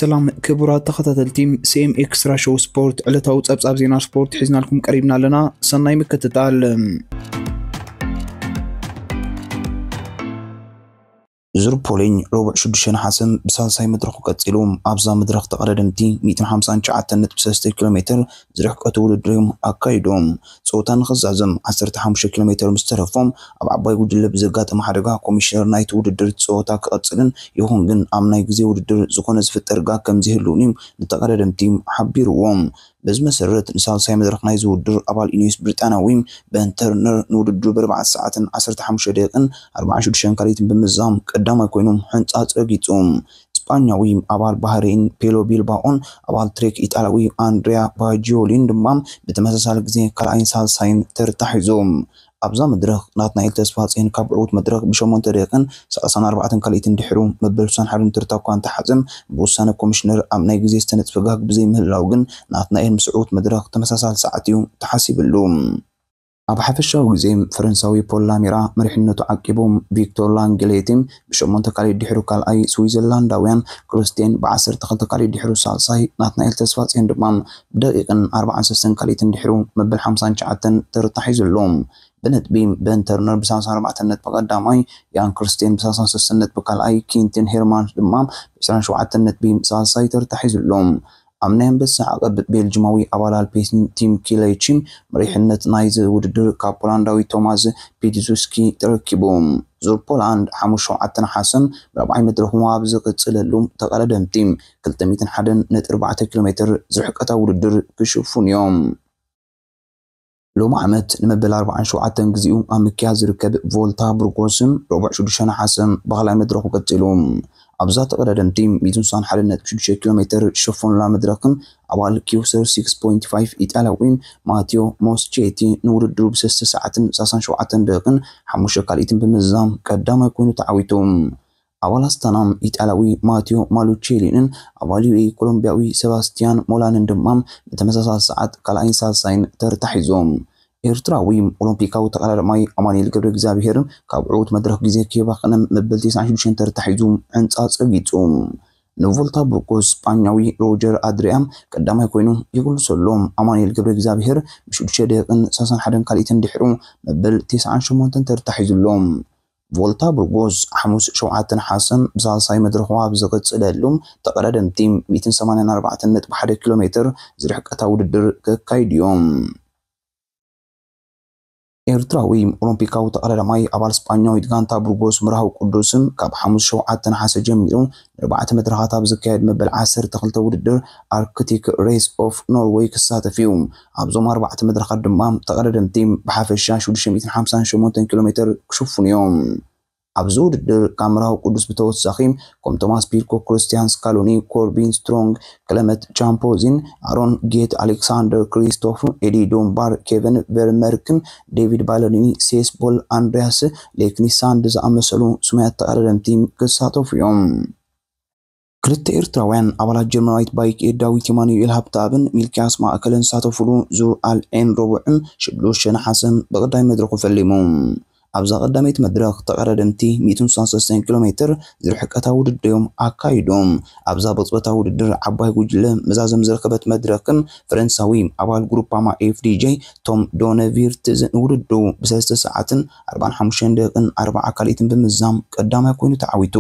ሰላም ክቡራት ተኸታተልቲ፣ ሲ ኤም ኤክስትራ ሾው ስፖርት ዕለታዊ ጸብጻብ ዜና ስፖርት ሒዝናልኩም ቀሪብና ኣለና። ሰናይ ምክትታል። ዙር ፖሊን ረቡዕ ሽዱሽተ ነሓሰ ብሳልሳይ መድረኹ ቀጺሉ። ኣብዛ መድረኽ ተቐዳደምቲ ሚእትን ሓምሳን ትሽዓተን ነጥቢ ሰለስተ ኪሎ ሜትር ዝርሕቀቱ ውድድር እዮም ኣካይዶም። ጸወታ ንኽዛዘም ዓሰርተ ሓሙሽተ ኪሎ ሜትር ምስ ተረፎም፣ ኣብ ዓባይ ጉጅለ ብዘጋጠመ ሓደጋ ኮሚሽነር ናይቲ ውድድር ጸወታ ክቐጽልን፣ ይኹን ግን ኣብ ናይ ግዜ ውድድር ዝኾነ ዝፍጠር ጋግ ከም ዘይህልውን እዩ ንተቐዳደምቲ ሓቢርዎም። በዚ መሰረት ንሳልሳይ መድረኽ ናይዚ ውድድር ኣባል ኢኒዮስ ብሪጣንያዊ በን ተርነር ንውድድሩ ብኣርባዕተ ሰዓትን ዓሰርተ ሓሙሽተ ደቂቕን ኣርባዓን ሽዱሽተን ካልኢትን ብምዝዛም ቀዳማይ ኮይኑ ሕንጻጽ ረጊጹ። ስጳኛዊ ኣባል ባህሬን ፔሎ ቢልባኦን ኣባል ትሬክ ኢጣልያዊ ኣንድሪያ ባጂዮሊን ድማ ብተመሳሳሊ ግዜ ካልኣይን ሳልሳይን ተርታ ሒዞም። ኣብዛ መድረኽ ናትናኤል ተስፋጽዮን ካብ ዕዉት መድረኽ ብሸሞንተ ደቂቕን ሰላሳን ኣርባዕተን ካልኢትን ድሕሩ መበል ስሳን ሓደን ተርታ እኳ እንተሓዘም፣ ብውሳነ ኮሚሽነር ኣብ ናይ ግዜ ዝተነጽፈ ጋግ ብዘይምህላው ግን ናትናኤል ምስ ዕዉት መድረኽ ተመሳሳሊ ሰዓት እዩ ተሓሲብሉ። ኣብ ሓፈሻዊ ግዜ ፈረንሳዊ ፖል ላሜራ መሪሕነቱ ዓቂቡ፣ ቪክቶር ላንግሌቲ ብሸሞንተ ካልኢት ድሕሩ ካልኣይ፣ ስዊዘርላንዳውያን ክርስቲያን ብዓሰርተ ክልተ ካልኢት ድሕሩ ሳልሳይ፣ ናትናኤል ተስፋጽዮን ድማ ብደቂቕን ኣርባዓን ሰለስተን ካልኢትን ድሕሩ መበል ሓምሳን ትሽዓተን ተርታ ሒዙ ኣሎ። ብነጥቢ በን ተርነር ብሳልሳን ኣርባዕተን ነጥቢ ቀዳማይ፣ ያን ክርስቲያን ብሳልሳን ሰለስተን ነጥቢ ካልኣይ፣ ኪንትን ሄርማን ድማ ብዕስራን ሸውዓተን ነጥቢ ሳልሳይ ተርታ ሒዙ ኣሎ። ኣብ ናይ ኣንበሳ ዓቐብ ቤልጅማዊ ኣባል ኣልፔሲን ቲም ኪለይቺ መሪሕነት ናይዚ ውድድር ካብ ፖላንዳዊ ቶማዝ ፒቲሱስኪ ተረኪቡ። ዙር ፖላንድ ሓሙሽተ ሸውዓተ ነሓሰ ብራብዓይ መድረኹ ኣብ ዝቕጽለሉ ተቐዳደምቲ ክልተ ሚእትን ሓደን ነጥቢ ኣርባዕተ ኪሎ ሜትር ዝርሕቀታ ውድድር ክሽፍኑ እዮም። ሎሚ ዓመት ንመበል ኣርባዓን ሸውዓተን ግዜኡ ኣብ ምክያድ ዝርከብ ቮልታ ብሩኮስ ረቡዕ ሽዱሽተ ነሓሰ ብኻልኣይ መድረኹ ቀጺሉ። ኣብዛ ተቐዳደምቲ ሚእትን ስሳን ሓደን ነጥቢ ሽዱሽተ ኪሎ ሜትር ዝሸፈኑላ መድረኽን ኣባል ኪውሰር ሲክስ ፖይንት ፋይቭ ኢጣልያዊ ማቴዮ ሞስቼቲ ንውድድሩ ብሰለስተ ሰዓትን ሰላሳን ሸውዓተን ደቂቕን ሓሙሽተ ካልኢትን ብምዝዛም ቀዳማይ ኮይኑ ተዓዊቱ። ኣባል ኣስታና ኢጣልያዊ ማቴዮ ማሉቼሊንን ኣባል ዩ ኤ ኮሎምቢያዊ ሰባስቲያን ሞላንን ድማ ብተመሳሳሊ ሰዓት ካልኣይን ሳልሳይን ተርታ ሒዞም። ኤርትራዊ ኦሎምፒካዊ ተቐዳዳማይ ኣማኑኤል ገብረ እግዚኣብሔር ካብ ዕዉት መድረኽ ግዜ ከየባኸነ መበል ተስዓን ሽዱሽተን ተርታ ሒዙ ዕንጻ ጸጊጹ። ንቮልታ ብሩኮስ ስጳኛዊ ሮጀር ኣድሪያ ቀዳማይ ኮይኑ ይግልሶ ኣሎ። ኣማኑኤል ገብረ እግዚኣብሔር ብሽዱሽተ ደቂቕን ሰላሳን ሓደን ካልኢትን ድሕሩ መበል ተስዓን ሸሞንተን ተርታ ሒዙ ኣሎ። ቮልታ ብሩጎስ ሓሙስ ሸውዓተ ነሓሰ ብሳልሳይ መድረኹ ኣብ ዝቕጽለሉ ተቐዳደምቲ ሚእትን ሰማንያን ኣርባዕተን ነጥቢ ሓደ ኪሎ ሜትር ዝርሕቀታ ውድድር ከካይዱ እዮም። ኤርትራዊ ኦሎምፒካዊ ተቐዳዳማይ ኣባል ስጳኛዊት ጋንታ ብሩጎስ መርሃዊ ቅዱስ ካብ ሓሙስ ሸውዓተ ነሓሰ ጀሚሩ ንኣርባዕተ መድረኻት ኣብ ዝካየድ መበል ዓሰርተ ክልተ ውድድር ኣርክቲክ ሬስ ኦፍ ኖርዌይ ክሳተፍ እዩ። ኣብዞም ኣርባዕተ መድረኻት ድማ ተቐዳደምቲ ብሓፈሻ ሽዱሽተ ሚእትን ሓምሳን ሸሞንተን ኪሎ ሜትር ክሽፍኑ እዮም። ኣብዚ ውድድር ካብ መርሃዊ ቅዱስ ብተወሳኺ ከም ቶማስ ፒድኮክ፣ ክርስቲያን ስካሎኒ፣ ኮርቢን ስትሮንግ፣ ክለመት ቻምፖዚን፣ ኣሮን ጌት፣ ኣሌክሳንደር ክሪስቶፍ፣ ኤዲ ዶምባር፣ ኬቨን ቨርመርክን፣ ዴቪድ ባለሪኒ፣ ሴስ ቦል፣ ኣንድሪያስ ሌክኒሳንድ ዝኣመሰሉ ስሙያት ተቐዳደምቲ ክሳተፉ እዮም። ክልተ ኤርትራውያን ኣባላት ጀርመናዊት ባይክ ኤድ ዳዊት የማኑኤል ሃብተኣብን ሚልኪያስ ማእከለን ዝሳተፉሉ ዙር ኣል ዔን ረቡዕን ሽዱሽተ ነሓሰን ብቐዳይ መድረኹ ፈሊሙ። ኣብዛ ቀዳመይቲ መድረኽ ተቐዳደምቲ ሚእትን ስሳን ሰለስተን ኪሎ ሜትር ዝርሕቀታ ውድድር እዮም ኣካይዶም። ኣብዛ ብቕጽበታ ውድድር ዓባይ ጉጅለ መዛዘም ዝረከበት መድረኽን ፈረንሳዊ ኣባል ግሩፓማ ኤፍ ዲ ጄ ቶም ዶነቪርትዝ ንውድድሩ ብሰለስተ ሰዓትን ኣርባዓን ሓሙሽተን ደቂቕን ኣርባዓ ካልኢትን ብምዝዛም ቀዳማይ ኮይኑ ተዓዊቱ።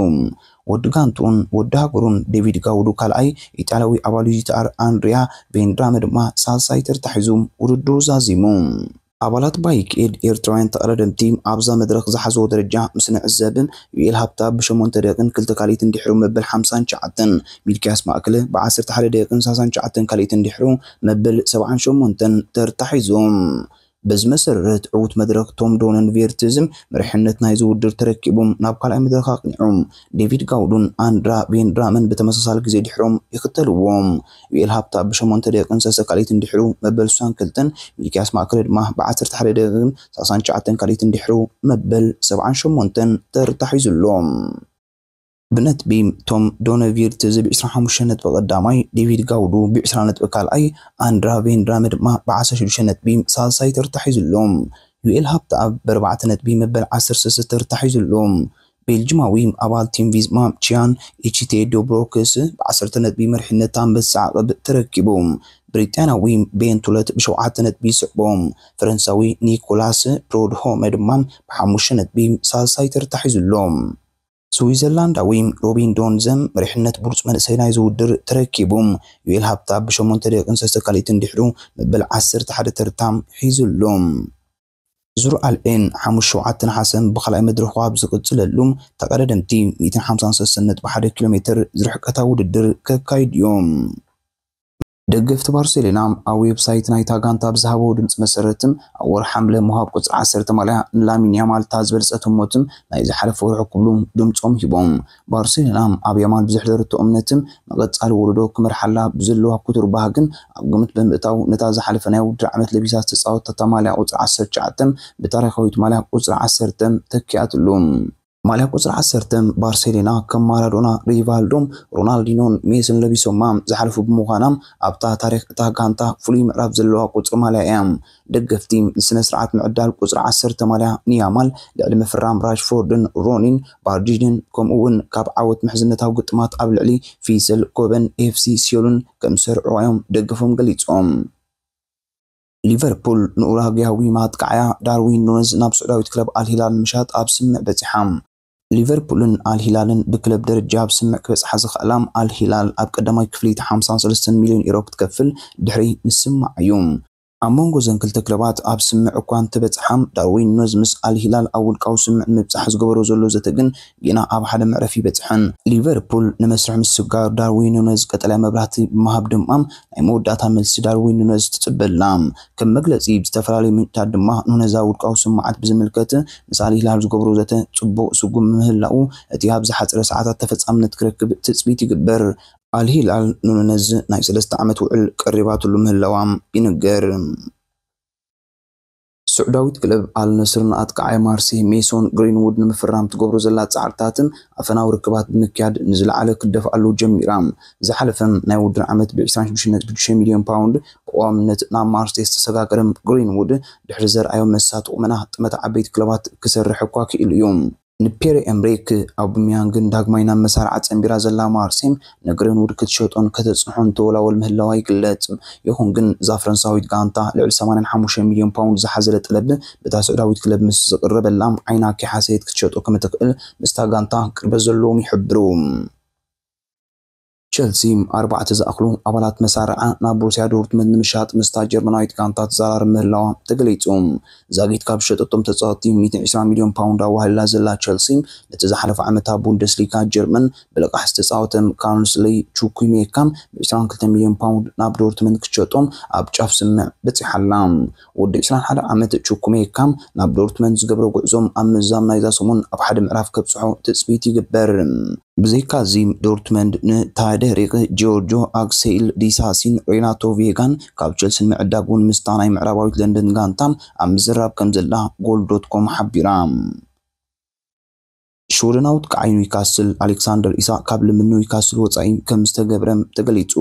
ወዲ ጋንትኡን ወዲ ሃገሩን ዴቪድ ጋውዱ ካልኣይ፣ ኢጣልያዊ ኣባል ዩ ጂ ቲ ኣር ኣንድሪያ ቬንድራመ ድማ ሳልሳይ ተርታ ሒዙ ውድድሩ ዛዚሙ። ኣባላት ባይክ ኤድ ኤርትራውያን ተቐዳደምቲ ኣብዛ መድረኽ ዝሓዝዎ ደረጃ ምስ ንዕዘብ፣ ዩኤል ሃብታ ብሸሞንተ ደቂቕን ክልተ ካልኢትን ድሕሩ መበል ሓምሳን ትሽዓተን፣ ሚልኪያስ ማእከለ ብዓሰርተ ሓደ ደቂቕን ሰላሳን ትሽዓተን ካልኢትን ድሕሩ መበል ሰብዓን ሸሞንተን ተርታ ሒዞም። በዚ መሰረት ዕዉት መድረኽ ቶም ዶነን ቬርትዝም መሪሕነት ናይዚ ውድድር ተረኪቦም ናብ ካልኣይ መድረኽ ኣቕኒዖም። ዴቪድ ጋውዱን ኣንድራ ቬንድራመን ብተመሳሳሊ ግዜ ድሕሮም ይኽተልዎም። ዩኤል ሃብታ ብሸሞንተ ደቂቕን ሰለስተ ካልኢትን ድሕሩ መበል ስሳን ክልተን፣ ሚልኪያስ ማእከለ ድማ ብዓሰርተ ሓደ ደቂቕን ሰላሳን ትሽዓተን ካልኢትን ድሕሩ መበል ሰብዓን ሸሞንተን ተርታ ሒዙ ኣሎ። ብነጥቢ ቶም ዶነቪርትዝ ብዕስራን ሓሙሽተን ነጥቢ ቀዳማይ፣ ዴቪድ ጋውዱ ብዕስራ ነጥቢ ካልኣይ፣ ኣንድራ ቬንድራመ ድማ ብዓሰርተ ሽዱሽተ ነጥቢ ሳልሳይ ተርታ ሒዙ ኣሎ። ዩኤል ሃብተኣብ ብኣርባዕተ ነጥቢ መበል ዓሰርተ ሰለስተ ተርታ ሒዙ ኣሎ። ቤልጅማዊ ኣባል ቲም ቪዝማ ቺያን ኤችቴ ዶብሮክስ ብ10 ነጥቢ መሪሕነት ኣንበሳ ዓቐብ ተረኪቡ። ብሪጣንያዊ ቤን ቱለት ብ7 ነጥቢ ይስዕቦ። ፈረንሳዊ ኒኮላስ ፕሮድሆመ ድማ ብ5 ነጥቢ ሳልሳይ ተርታ ሒዙ ኣሎ። ስዊዘርላንዳዊ ሮቢን ዶንዘም መሪሕነት ብሉጽ መንእሰይ ናይዚ ውድድር ተረኪቡ። ዩኤል ሃብታ ብ8 ደቂቕን ሰለስተ ካልኢትን ድሕሩ መበል ዓሰርተ ሓደ ተርታ ሒዙ ኣሎ። ዙር ኣልኤን ሓሙስ ሸውዓተ ነሓሰ ብኻልኣይ መድረኹ ኣብ ዝቕጽለሉ፣ ተቐዳደምቲ ሚእትን ሓምሳን ሰለስተን ነጥቢ ሓደ ኪሎ ሜትር ዝርሕቀታ ውድድር ከካይዱ እዮም። ደገፍቲ ባርሴሎና ኣብ ዌብሳይት ናይታ ጋንታ ብዝሃበዎ ድምፂ መሰረት፣ ኣብ ወርሒ ሓምለ ምሃብ ቁፅሪ ዓሰርተ ማልያ ንላሚን ያማል እታ ዝበለፀት ህሞት ናይ ዝሓለፈ ወርሒ ክብሉ ድምፆም ሂቦም። ባርሴሎና ኣብ ያማል ብዘሕደረቶ እምነት፣ ንቐፃሊ ወለዶ ክመርሓላ ብዘለዋ ክቱር ባህግን ኣብ ግምት ብምእታው፣ ነታ ዝሓለፈ ናይ ውድድር ዓመት ለቢሳ ዝተፃወተታ ማልያ ቁፅሪ ዓሰርተ ትሽዓተ ብታሪኻዊት ማልያ ቁፅሪ ዓሰርተ ተኪኣትሉ። ማልያ ቁፅሪ ዓሰርተ ባርሴሎና ከም ማራዶና፣ ሪቫልዶን ሮናልዲኖን ሜስን ለቢሶማ ዝሓለፉ ብምዃና፣ ኣብታ ታሪኽ እታ ጋንታ ፍሉይ ምዕራፍ ዘለዋ ቁፅሪ ማልያ እያ። ደገፍቲ ንስነ ስርዓት ምዕዳል ቁፅሪ ዓሰርተ ማልያ ንያማል ልዕሊ ምፍራም ራሽፎርድን ሮኒን ባርጂንን፣ ከምኡ እውን ካብ ዓወት ምሕዝነታዊ ግጥማት ኣብ ልዕሊ ፊሰል ኮበን ኤፍሲ ሲዮልን ከም ዝሰርዕዋ እዮም ደገፎም ገሊፆም። ሊቨርፑል ንኡራግያዊ ማጥቃዕያ ዳርዊን ኑነዝ ናብ ስዑዳዊት ክለብ ኣልሂላል ንምሻጥ ኣብ ስምምዕ በጺሓ። ሊቨርፑልን ኣልሂላልን ብክለብ ደረጃ ኣብ ስምምዕ ክበጽሓ ዝኽእላ፣ ኣልሂላል ኣብ ቀዳማይ ክፍሊት ሓምሳን ሰለስተን ሚልዮን ዩሮ ክትከፍል ድሕሪ ምስማዕ እዩ። ኣብ መንጎ እዘን ክልተ ክለባት ኣብ ስምምዕ እኳ እንተበጽሓ፣ ዳርዊን ኑነዝ ምስ ኣልሂላል ኣብ ውልቃዊ ስምምዕ ንምብጻሕ ዝገበሮ ዘሎ ዘተ ግን ጌና ኣብ ሓደ መዕረፊ ኣይበጽሐን። ሊቨርፑል ንመስርሕ ምስግጋር ዳርዊን ኑነዝ ቀጠልያ መብራህቲ ብምሃብ ድማ፣ ናይ መወዳእታ መልሲ ዳርዊን ኑነዝ ትጽበ ኣላ። ከም መግለጺ ብዝተፈላለዩ ምንጭታት ድማ፣ ኑነዝ ኣብ ውልቃዊ ስምምዓት ብዝምልከት ምስ ኣልሂላል ዝገብሮ ዘተ ጽቡቕ ስጉም ምህላዉ፣ እቲ ኣብ ዝሓጸረ ሰዓታት ተፈጻምነት ክረክብ ትጽቢት ይግበር። ኣልሂላል ንኑነዝ ናይ ሰለስተ ዓመት ውዕል ቀሪባትሉ ምህላዋ ይንገር። ስዑዳዊት ክለብ ኣል ነስር ንኣጥቃዓይ ማርሴይ ሜሶን ግሪንዉድ ንምፍራም ትገብሮ ዘላ ጻዕርታትን ኣፈናዊ ርክባት ብምክያድ ንዝለዓለ ክደፍኣሉ ጀሚራ። ዝሓለፈ ናይ ውድድር ዓመት ብ ዕስራን ሽዱሽተን ነጥቢ ሽዱሽተ ሚልዮን ፓውንድ ብቀዋምነት ናብ ማርሴይ ዝተሰጋገረ ግሪንዉድ፣ ድሕሪ ዘርኣዮ መሳጢ ቁመና ጥመት ዓበይቲ ክለባት ክሰርሕ እኳ ክኢሉ እዩ። ንፔሬ ኤምሪክ ኣውባሚያንግን ዳግማይ ናብ መሳርዓ ጸንቢራ ዘላ ማርሴይ፣ ንግሪንዉድ ክትሸጦን ከተጽንሖን ተወላወል ምህላዋ ይግለጽ። ይኹን ግን፣ እዛ ፈረንሳዊት ጋንታ ልዕሊ ሰማንያን ሓሙሽተን ሚልዮን ፓውንድ ዝሓዘለ ጠለብ በታ ስዑዳዊት ክለብ ምስ ዝቕረበላ፣ ዓይና ከይሓሰየት ክትሸጦ ከም እትኽእል ምስታ ጋንታ ቅርበት ዘለዎም ይሕብሩ። ቸልሲ ኣርባዕተ ዝኣኽሉ ኣባላት መሳርዓ ናብ ቦሩስያ ዶርትመንድ ንምሻጥ ምስታ ጀርመናዊት ጋንታ ትዘራረብ ምህላዋ ተገሊጹ። ዛጊት ካብ ዝሸጠቶም ተጻወትቲ ሚእትን ዕስራን ሚልዮን ፓውንድ ኣዋህልላ ዘላ ቸልሲ፣ ነቲ ዝሓለፈ ዓመት ኣብ ቡንደስሊጋ ጀርመን ብልቓሕ ዝተጻወተ ካርሎስ ቹኩሜካ ብ ዕስራን ክልተን ሚልዮን ፓውንድ ናብ ዶርትመንድ ክትሸጦ ኣብ ጫፍ ስምምዕ በጺሓ ኣላ። ወዲ ዕስራን ሓደን ዓመት ቹኩሜካ ናብ ዶርትመንድ ዝገብሮ ጉዕዞ ኣብ ምዝዛም ናይዛ ሰሙን ኣብ ሓደ ምዕራፍ ከብጽሖ ትጽቢት ይግበር። ብዘይካዚ፣ ዶርትመንድ ንታደሪክ ጂዮርጆ ኣክሴል ዲሳሲን ሬናቶ ቬጋን ካብ ቸልሲ ንምዕዳግ እውን ምስታ ናይ ምዕራባዊት ለንደን ጋንታ ኣብ ምዝራብ ከም ዘላ ጎል ዶት ኮም ሓቢራ። ሽወደናዊ ኣጥቃዓይ ኒውካስል ኣሌክሳንደር ኢሳቅ ካብ ልምምድ ኒውካስል ወጻኢ ከም ዝተገብረ ተገሊጹ።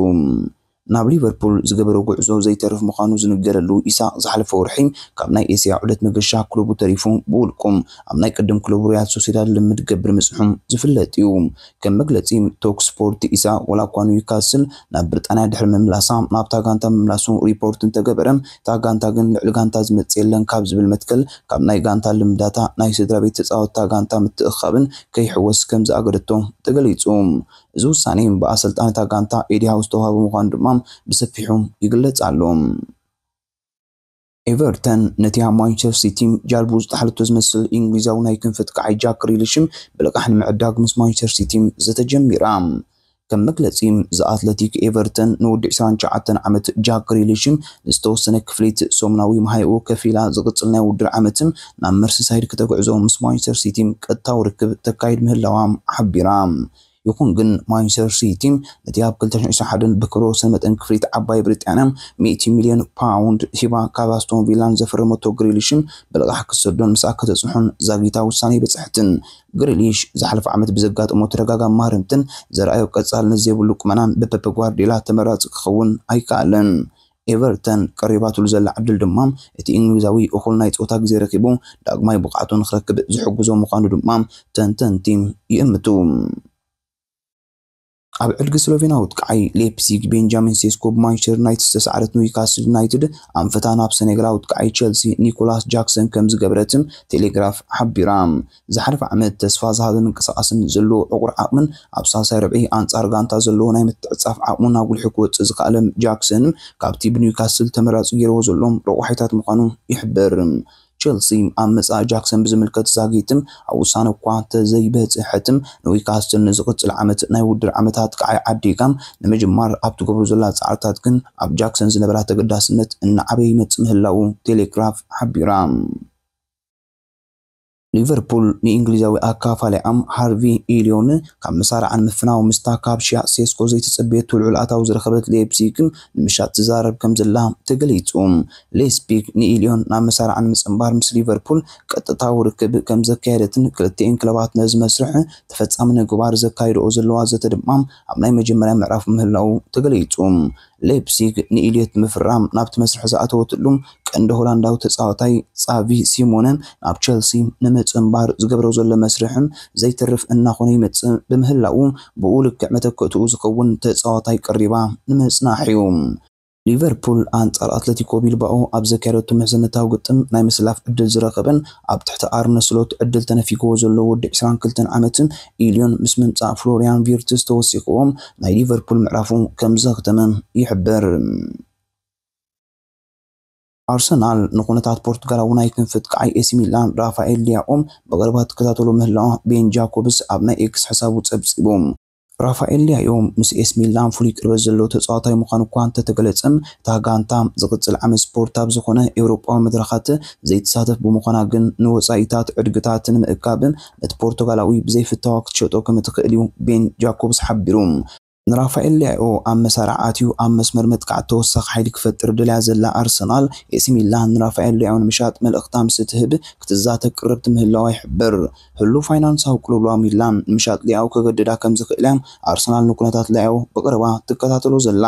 ናብ ሊቨርፑል ዝገበሮ ጉዕዞ ዘይተርፍ ምዃኑ ዝንገረሉ ኢሳቅ፣ ዝሓለፈ ወርሒ ካብ ናይ ኤስያ ዑደት መገሻ ክለቡ ተሪፉ ብውልቁ ኣብ ናይ ቅድም ክለቡ ሪያል ሶሴዳድ ልምድ ክገብር ምጽንሑ ዝፍለጥ እዩ። ከም መግለጺ ቶክ ስፖርት፣ ኢሳቅ ዋላ እኳ ኒውካስል ናብ ብሪጣንያ ድሕሪ ምምላሳ ናብታ ጋንታ ምምላሱ ሪፖርት እንተገበረ፣ እታ ጋንታ ግን ልዕሊ ጋንታ ዝመጽእ የለን ካብ ዝብል መትከል፣ ካብ ናይ ጋንታ ልምዳታ ናይ ስድራ ቤት ተጻወትታ ጋንታ ምትእኽኻብን ከይሕወስ ከም ዝኣገደቶ ተገሊጹ። እዚ ውሳኔ ብኣሰልጣኒ እታ ጋንታ ኤዲ ሃው ዝተዋህበ ምዃኑ ድማ ብሰፊሑ ይግለጽ ኣሎ። ኤቨርተን ነቲ ኣብ ማንቸስተር ሲቲ ጃልቡ ዝጠሓለቶ ዝመስል እንግሊዛዊ ናይ ክንፊ ኣጥቃዓይ ጃክ ግሪሊሽ ብልቓሕ ንምዕዳግ ምስ ማንቸስተር ሲቲ ዘተ ጀሚራ። ከም መግለጺ፣ ዘ ኣትለቲክ፣ ኤቨርተን ንወዲ ዕስራን ትሽዓተን ዓመት ጃክ ግሪሊሽ ንዝተወሰነ ክፍሊት ሰሙናዊ መሃይኡ ከፊላ ዝቕጽል ናይ ውድድር ዓመት ናብ መርሲሳይድ ክተግዕዞ ምስ ማንቸስተር ሲቲ ቀጥታዊ ርክብ ተካይድ ምህላዋ ሓቢራ። ይኹን ግን፣ ማንቸስተር ሲቲ ነቲ ኣብ ክልተ ሽሕን ዕስራን ሓደን ብክብረ ወሰን መጠን ክፍሊት ዓባይ ብሪጣንያ ሚእቲ ሚልዮን ፓውንድ ሂባ ካብ ኣስቶን ቪላን ዘፈረመቶ ግሪሊሽን ብልቓሕ ክትሰዶን ምስኣ ከተጽንሖን ዛጊታ ውሳኔ ኣይበጽሐትን። ግሪሊሽ ዝሓለፈ ዓመት ብዘጋጠሞ ተደጋጋሚ ማህረምትን ዘርኣዮ ቀጻልነት ዘይብሉ ቁመናን ብፔፕ ጓርዲዮላ ተመራጺ ክኸውን ኣይከኣለን። ኤቨርተን ቀሪባትሉ ዘላ ዕድል ድማ እቲ እንግሊዛዊ እኹል ናይ ጾታ ግዜ ረኪቡ ዳግማይ ብቕዓቱ ንክረክብ ዝሕግዞ ምዃኑ ድማ ተንተንቲ ይእምቱ። ኣብ ዕድጊ ስሎቬናዊ ጥቃዓይ ሌፕሲግ ቤንጃሚን ሴስኮ ብማንቸስተር ዩናይትድ ዝተሰዓረት ኒውካስል ዩናይትድ ኣንፈታ ናብ ሰኔጋላዊ ጥቃዓይ ቸልሲ ኒኮላስ ጃክሰን ከም ዝገበረትም ቴሌግራፍ ሓቢራ። ዝሓለፈ ዓመት ተስፋ ዝሃበ ምንቅስቃስን ዘለዎ ዕቑር ዓቕምን ኣብ ሳልሳይ ርብዒ ኣንጻር ጋንታ ዘለዎ ናይ ምትዕጻፍ ዓቕሙን ኣጉሊሑ ክወጽእ ዝኸኣለ ጃክሰን ካብቲ ብኒውካስል ተመራጺ ገይርዎ ዘሎ ረቑሓይታት ምዃኑ ይሕበር። ቸልሲ ኣብ መጻኢ ጃክሰን ብዝምልከት ዛጊትም ኣብ ውሳነ እኳ ተዘይበጽሐትም ንዊካስል ንዝቕጽል ዓመት ናይ ውድድር ዓመታት ከዓይ ዓዲጋም ንምጅማር ኣብ ትገብሩ ዘላ ጻዕርታት ግን ኣብ ጃክሰን ዝነበራ ተገዳስነት እናዓበየ ይመጽእ ምህላው ቴሌግራፍ ሓቢራ። ሊቨርፑል ንእንግሊዛዊ ኣካፋሊኣም ሃርቪ ኢሊዮን ካብ መሳርዓ ንምፍናው ምስታ ካብ ሽያጥ ሴስኮ ዘይተጸበየቱ ልዑል ኣታዊ ዝረኸበት ሌፕሲግ ንምሻጥ ትዛረብ ከም ዘላ ተገሊጹ። ሌስፒግ ንኢሊዮን ናብ መሳርዓ ንምጽንባር ምስ ሊቨርፑል ቀጥታዊ ርክብ ከም ዘካየደትን ክልቲኤን ክለባት ነዚ መስርሕ ተፈጻሚ ንምግባር ዘካየድኦ ዘለዋ ዘተ ድማ ኣብ ናይ መጀመርያ ምዕራፍ ምህላው ተገሊጹ። ሌፕሲግ ንኢልዮት ምፍራም ናብቲ መስርሕ ዝኣተወትሉ ቀንዲ ሆላንዳዊ ተጻዋታይ ጻቪ ሲሞነ ናብ ቸልሲ ንምጽንባር ዝገብሮ ዘሎ መስርሕ ዘይተርፍ እናኾነ ይመጽእ ብምህላው ብኡ ልክዕ መተክእትኡ ዝኸውን ተጻዋታይ ቀሪባ ንምጽናሕ እዩ። ሊቨርፑል ኣንጻር ኣትለቲኮ ቢልባኦ ኣብ ዘካየደቱ ምሕዝነታዊ ግጥም ናይ ምስላፍ ዕድል ዝረኸበን ኣብ ትሕቲ ኣርነ ስሎት ዕድል ተነፊግዎ ዘሎ ወዲ ዕስራን ክልተን ዓመት ኢልዮን ምስ ምምጻእ ፍሎሪያን ቪርትስ ተወሲኽዎም ናይ ሊቨርፑል ምዕራፉ ከም ዘኽተመ ይሕበር። ኣርሰናል ንኩነታት ፖርቱጋላዊ ናይ ክንፊ ጥቃዓይ ኤሲ ሚላን ራፋኤል ሊያኦም ብቐረባ ትከታተሎ ምህላዋ ቤን ጃኮብስ ኣብ ናይ ኤክስ ሕሳቡ ጸብጺቡ። ራፋኤል ሊያዮ ምስ ኤስ ሚላን ፍሉይ ቅርበት ዘለዎ ተጻዋታይ ምዃኑ እኳ እንተተገለጸም እታ ጋንታ ዝቕጽል ዓመት ስፖርት ኣብ ዝኾነ ኤውሮጳዊ መድረኻት ዘይትሳተፍ ብምዃና ግን ንወጻኢታት ዕድግታት ንምእካብ ነቲ ፖርቱጋላዊ ብዘይፍታዋ ክትሸጦ ከም እትኽእል እዩ ቤን ጃኮብስ ሓቢሩ። ንራፋኤል ሊያዮ ኣብ መሳርዓ ኣትዩ ኣብ መስመር መጥቃዕቲ ተወሳኺ ሓይሊ ክፈጥር ደልያ ዘላ ኣርሰናል፣ ኤሲ ሚላን ንራፋኤል ሊያዮ ንምሻጥ መልእኽታ ምስ እትህብ ክትዛተ ቅርብቲ ምህላዋ ይሕበር። ህሉ ፋይናንሳዊ ቅልውላው ሚላን ንምሻጥ ሊያዮ ከገድዳ ከም ዝኽእል እያ ኣርሰናል ንኩነታት ሊያዮ ብቐረባ ትከታተሎ ዘላ።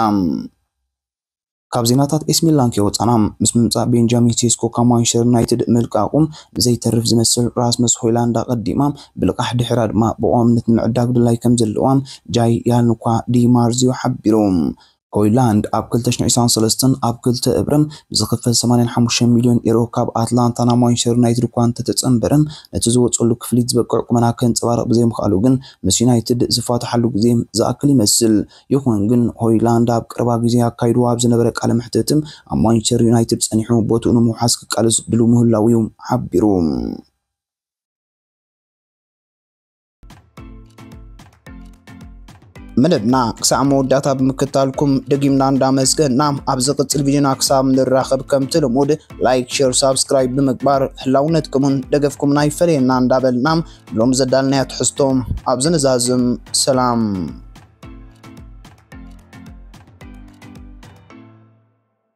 ካብ ዜናታት ኤስ ሚላን ከይወጻና፣ ምስ ምምጻእ ቤንጃሚን ሴስኮ ካብ ማንቸስተር ዩናይትድ ምልቃቑ ንዘይተርፍ ዝመስል ራስመስ ሆይላንድ ኣቐዲማ ብልቃሕ ድሕራ ድማ ብቋምነት ንምዕዳግ ድላይ ከም ዘለዋ ጃይ ያልንኳ ዲ ማርዚዮ ሓቢሩ። ሆይላንድ ኣብ ክልተ ሽሕን ዕስራን ሰለስተን ኣብ ክልተ እብረ ብዝኽፈል ሰማንያን ሓሙሽተን ሚልዮን ኤሮ ካብ ኣትላንታ ናብ ማንቸስተር ዩናይትድ እኳ እንተተጸንበረ፣ ነቲ ዝወጸሉ ክፍሊት ዝበቅዕ ቁመና ከንጸባርቕ ብዘይምኽኣሉ ግን ምስ ዩናይትድ ዝፋተሓሉ ግዜ ዝኣክል ይመስል። ይኹን ግን ሆይላንድ ኣብ ቀረባ ግዜ ኣካይድዎ ኣብ ዝነበረ ቃለ መሕትት ኣብ ማንቸስተር ዩናይትድ ጸኒሑ ቦትኡ ንምውሓስ ክቃለስ ድሉው ምህላው እዩ ሓቢሩ። መደብና ክሳዕ መወዳእታ ብምክታልኩም ደጊምና እንዳመስገና፣ ኣብ ዝቕጽል ቪድዮና ክሳብ ንራኸብ ከምቲ ልሙድ ላይክ፣ ሼር፣ ሳብስክራይብ ብምግባር ህላውነትኩምን ደገፍኩምን ኣይፈለየና እንዳበልና ሎም ዘዳልናዮ ትሕዝቶ ኣብዚ ንዛዝም። ሰላም።